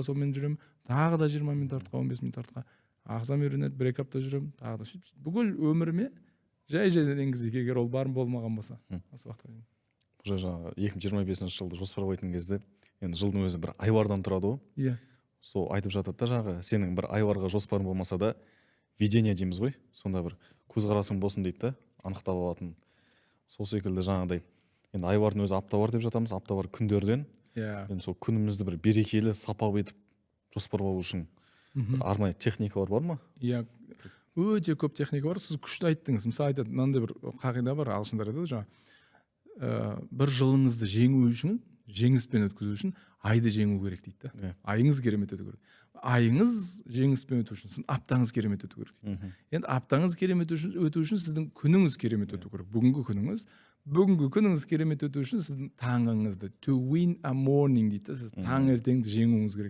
Сонымен жүремін тағы да 20 минут артқа, 15 минут артқа. Ағзам үйренеді, 1-2 апта жүремін тағы да. Сөйтіп бүкіл өміріме жай жайдан енгізейік, егер ол бар болмаған болса осы уақытқа дейін. Уже жаңағы 2025 жылды жоспарлайтын кезде, енді жылдың өзі бір айлардан тұрады ғой. Сол айтып жатады да, жаңағы сенің бір айларға жоспарың болмаса да, видение дейміз ғой, сонда бір көзқарасың болсын дейді да, анықтап алатын. Сол секілді жаңағыдай енді айлардың өзі апта бар деп жатамыз, апта бар күндерден. Енді сол күнімізді бір берекелі, сапалы етіп жоспарлау үшін бір арнайы техникалар бар ма? Иә, өте көп техника бар. Сіз күшті айттыңыз. Мысалы, айтады, мынандай бір қағида бар, ағылшындар айтады жаңағы, бір жылыңызды жеңу үшін, жеңіспен өткізу үшін айды жеңу керек дейді да. Айыңыз керемет өту керек. Айыңыз жеңіспен өту үшін сіздің аптаңыз керемет өту керек дейді. Енді аптаңыз керемет өту үшін сіздің күніңіз керемет өту керек. Бүгінгі күніңіз керемет өту үшін сіздің таңыңызды, to win a morning дейді да, сіз таңертеңді жеңуіңіз керек.